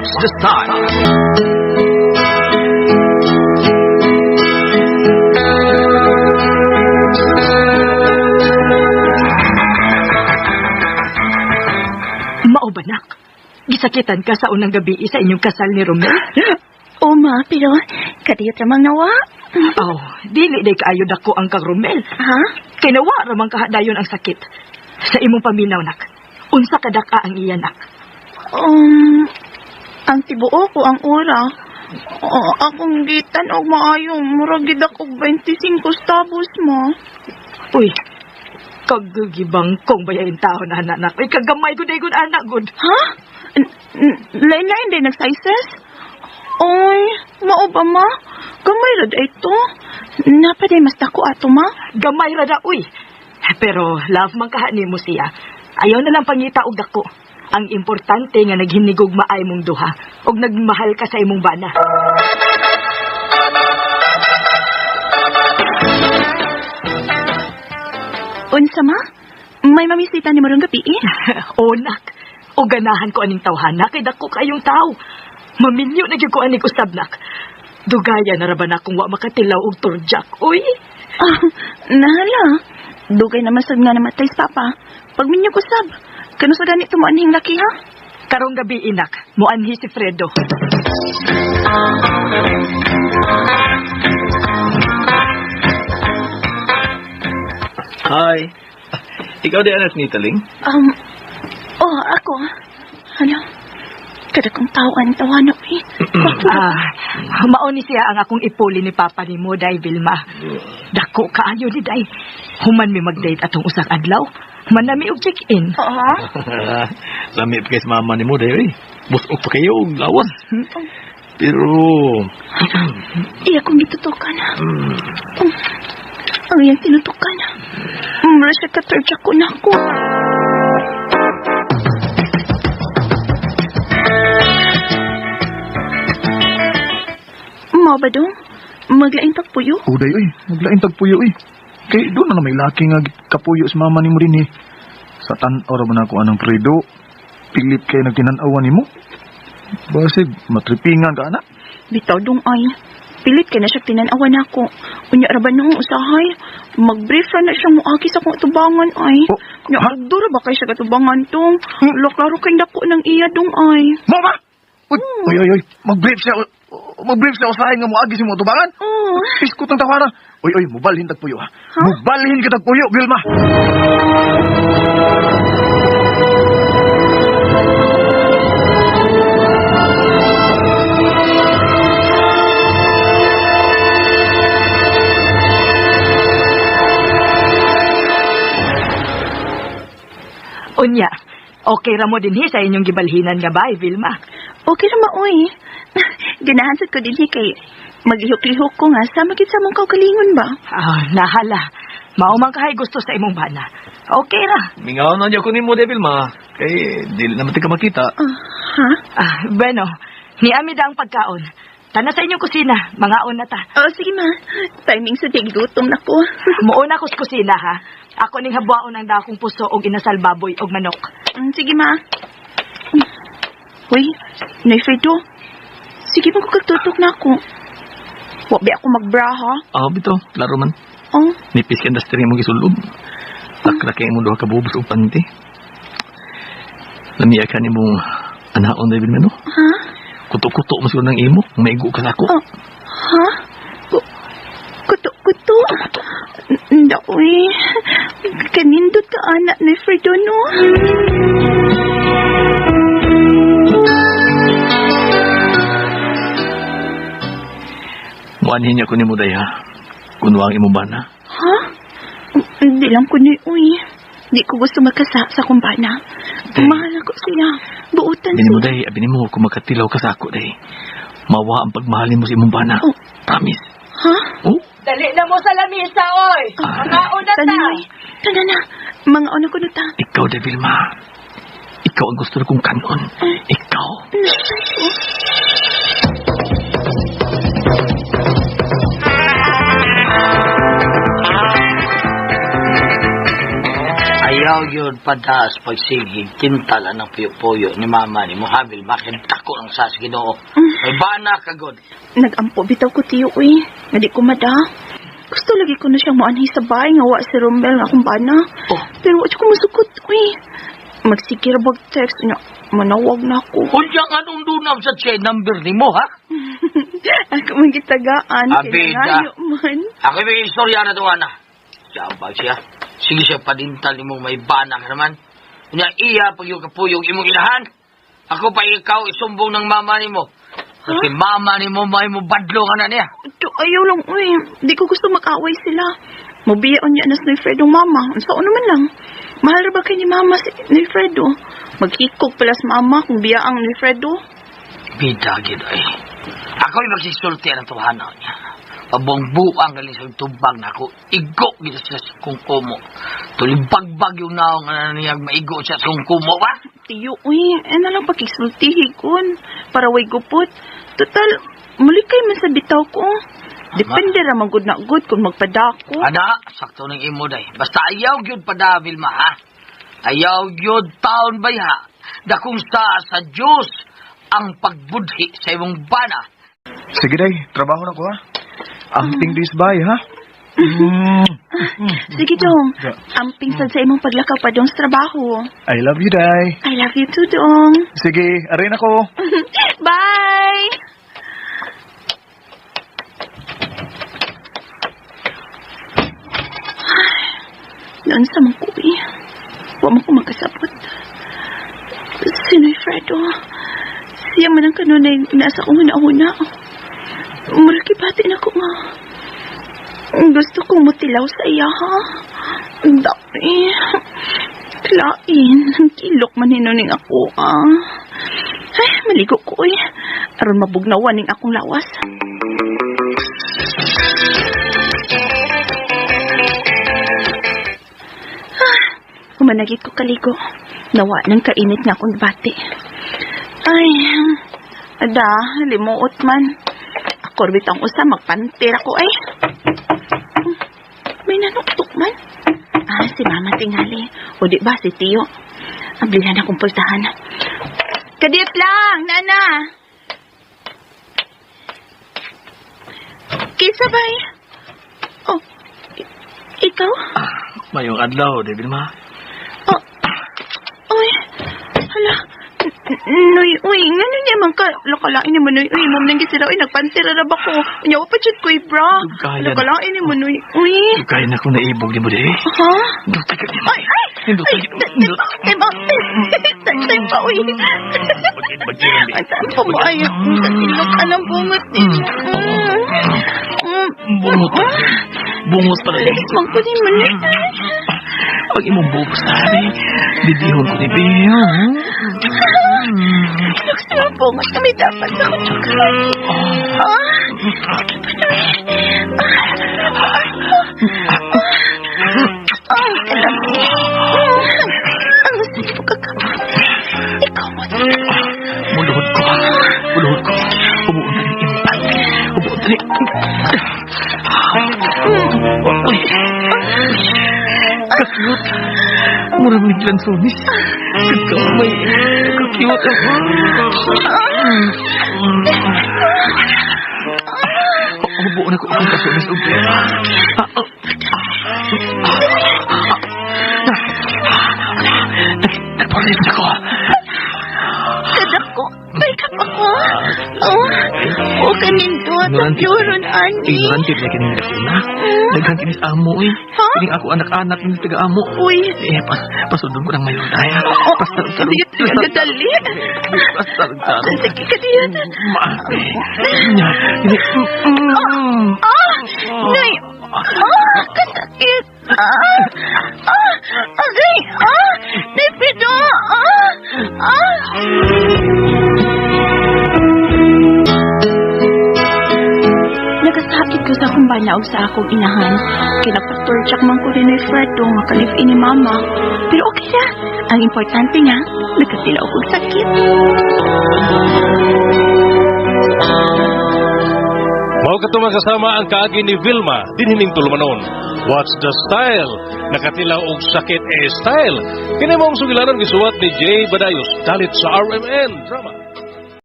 Catch the style. Mao ba, nak? Gisakitan ka sa unang gabi sa inyong kasal ni Romel? O ma, pero kadiyot ramang nawa. Oh, dili day kaayo dako ang kang Romel. Ha? Kay nawa ramang kahadayon ang sakit. Sa imong paminaw, nak. Unsa ka daka ang iya, nak? Ang tibuok ko ang ora. Oh, akong gitan og maayo, murag gid ako 25 stabos mo. Uy, kagagibang kong bayain tao na anak, nak. Uy, kagamay gud ay gud anak gud. Ha? Lain-lain din nag-sizes? Oy, mao ba ma? Gamay ra day to. Napa day mas dako ato ma? Gamay ra da, uy. Pero love man kaha nimo siya. Ayaw na lang pangita og dako. Ang importante nga naghinigog maay mong duha og nagmahal ka sa imong bana. Unsa ma? May mamisita ni mo rong gabi eh? O nak, o ganahan ko aning tawhana kay dako kayong tao. Maminyo na gyud ko aning usab nak. Dugaya na ra ba na kung wa makatilaw og turjak, uy. Ah, nahala. Dugay naman sad nga namatay si Papa. Pagminyo ko sab. Kano sa ganito mo anhing laki ha? Karong gabi inak, moanhi si Fredo. Hi. Ikaw di anak ni Taling? Oh, ako. Ano? Kada kong tao ang tawana eh. Ah, mao ni siya ang akong ipuli ni Papa nimo, Day Vilma. Dako kaayo ni Day. Human mi mag-date atong usang adlaw. Manami og check-in. Oo. Lami pa kay sa mama ni mo, dayo eh. Busok pa kayo, og lawas. Pero, Iya kong gitutukan. Ang iyang tinutukan. Mura siya katorja ko na ako. Mao ba dong? Maglain pagpuyo? Uday, oy, maglain tagpuyo, oy. Kay doon na may laki nga kapuyo sa mama nimo din eh. Sa tan-aw ra ba na ako anang Fredo? Pilit kay nagtinan-awan nimo. Basig matripingan ka ana. Bitaw dong ay. Pilit kay na siya tinanawan ako. Unya ra ba nung usahay? Mag-brief ra na siya moagi sa akong atubangan ay. Oh, Nya ha? dura ba kay siya katubangan tong? Lo klaro kay dako ng iya dong ay. Mama! Uy, oy, oy, oy, mag-brief siya. Mag-brief siya usahay nga moagi si mo tubangan. Oh. Iskot ang tawara. Uy, uy, mubalhin tagpuyo ha. Mubalhin ka tagpuyo, Vilma. Unya, okay ra mo dinhi sa inyong gibalhinan nga bay, Vilma. Okay ra maoy. Ganahan sad ko dinhi kay maglihok-lihok ko nga sa magit sa mong kaugalingon ba. Ah, nahala. Mao man kahay gusto sa imong bana. Okay ra. Mingaw na niya ko ni mo, Devil ma. Kay, dili naman ka makita. Ah, ha? Ah, bueno, niami da ang pagkaon. Tana sa inyong kusina, mangaon na ta. Oh, sige ma. Timing sa gutom na ko. Muuna ko sa kusina ha. Ako ning habwaon ang dakong puso og inasal baboy og manok. Sige ma. Uy, Nay Fredo. Sige man ko kagtutok na ako. Wa ba ako magbra ha? Ah, bito, klaro man. Oh, Nipis ka industry mo gisulog. Takra kay mo duha ka bubos og panty. Lamiya ka nimo anaon Devil ma no? ha? Kuto-kuto mo siguro ng imo. Maigo ka sa ako. Oh, ha? Kuto-kuto? Nda, uy. Kanindot ka, anak ni Fredo, no? Muanhin niya ko ni mo day ha. Kunwa ang imong bana. Ha? Hindi lang ko ni, uy. Di ko gusto magkasa sa kumpana. Mahal ako siya. Buutan Abi nimo siya. day, abi nimo kung makatilaw ka sa ako day. Mawa ang pagmahalin mo sa imong bana. Oh. Promise. Ha? Oh, Dali na mo sa lamisa, oy. Mangaon na ta. Tanan, uy. Tanan na. Mga ano ko na ta. Ikaw, de Vilma. Ikaw ang gusto kong kanon. Ikaw. Ayaw yun padaas pagsigig, kintalan ng puyo-puyo ni mama ni Muhabil makintak. Dako ng sa Ginoo. May bana ka god. Nagampo bitaw ko tiyo uy. Nga di ko mada. Gusto lagi ko na siyang moanhi sa bahay nga wa si Romel nga akong bana. Oh. Pero wa ko masukot uy. Magsigir bag text niya. Manawag na ako. Unya nga nung dunam sa siya number nimo ha? Ako man gitagaan. Abida. Kinangayo man. Ako may istorya na to, ana. Siya ba siya? Sige siya padintal nimo may bana ka naman. Unya iya pag yung kapuyong imong inahan. Ako pa ikaw isumbong ng mama nimo. Kasi mama nimo may mo badlo ka na niya. Do, ayaw lang uy. Di ko gusto mag-away sila. Mubiya niya na si Fredo mama. Unsa naman lang. Mahal ra ba kay ni mama si ni Fredo? Maghikog pala sa mama kung biya ang ni Fredo. Bida gid ay. Ako'y magsisulti ang tuhana niya. Pabongbuang galing sa tubag na ako. Igo gid siya sa kungkumo. Tulibagbag yung naong nga niyag maigo siya sa kungkumo ba? Tiyo, uy, eh na lang pakisultihi kun para way gupot. Total, muli kay man sa bitaw ko. Depende ra man gud na gud kung magpadako. Ana, sakto ng imo day. Basta ayaw gyud pada Vilma ha. Ayaw gyud taon bay ha. Dakong sa Dios ang pagbudhi sa imong bana. Sige, day. Trabaho na ko, ha? Amping this bay, ha? Mm. Sige dong, Yeah. amping sad sa imong paglakaw pa dong sa trabaho. I love you, day. I love you too, dong. Sige, arin ako. Bye! Noon sa mong kuwi, wa mo ko magkasabot. Sino'y Fredo? Siya man ang kanunay nasa kong huna-huna. Muraki pati na ko nga. Gusto kong mutilaw sa iya, ha? Ang dami. Klain, ang kilok man hinuning ako, ah. Ay, maligo ko, eh. Aron mabugnawan ning akong lawas. Ah, humanagit ko kaligo. Nawa ng kainit nga akong bati. Ay, ada, limuot man. Ako bitang usa, magpantir ako, ay. May nanuktok man. Ah, si Mama tingali. O di ba si Tiyo? Ablihan akong pultahan. Kadiyot lang, Nana. Kinsa bay? Oh, ikaw? Mayong adlaw, di Vilma. Oh, uy, hala. Noy, uy, ngano niya man ka, lakalain ni mo, Noy, uy, mom nang gisira, uy, nagpantira ra ba ko? Unya, wa pa jud ko'y bra. Kaya na. Lakalain ni mo, Noy, uy. Kaya na kung naibog ni mo, di. Ha? Nindot ka ni Ay, ay! Nindot Ay, ka. time out, time out. Time pa, uy. Ang saan pa mo ay, ilok ka ng bungot ninyo. Bungot. Bungot pala. Please, man ko ni mo, Noy. Pag imong bubos na, di. Didihon ko ni Bea. Ilok sa mga bungot kami dapat sa kutsukan. Ah, sige pa, Noy. Ah, ang kalami. Ang sige po kakamot. Ikaw mo. Muluhod ko. Muluhod ko. Ubuon na ni impan. Ubuon na ni... Uy. Ka-cute. Murang ni Lansonis. Kakamay. Ka-cute. Ubuon na ko akong kasunis. Nagpalit ako. Kadako. Balik ako. Oh, oh, kanindot. Ignorante. Yuron, ani. Ignorante na kining una. Daghan kinis amo eh. Ha? Kining ako anak-anak ng taga-amo. Uy. Eh, pasundon ko ng mayon ay. Oh, Pastarog-tarog. sige, sige, dali. Pastarog-tarog. Sige, kadiyan. Ma. Nya, ini. Ah! Nay! Ah! Kasakit! Ah! Ah! Agay! Ah! Nay, Pido! Ah! Ah! Nagasakit ko sa akong banaog sa akong inahan. Kinapatortsak man ko rin ni Fredo nga kalif ini mama. Pero okay ra. Ang importante nga, nakatilaw kong sakit. Mao kato mga kasama ang kaagi ni Vilma dinhining tulumanon. What's the style? Nakatilaw og sakit eh style. Kini mao ang sugilanon gisuwat ni Jay Badayos dalit sa RMN Drama.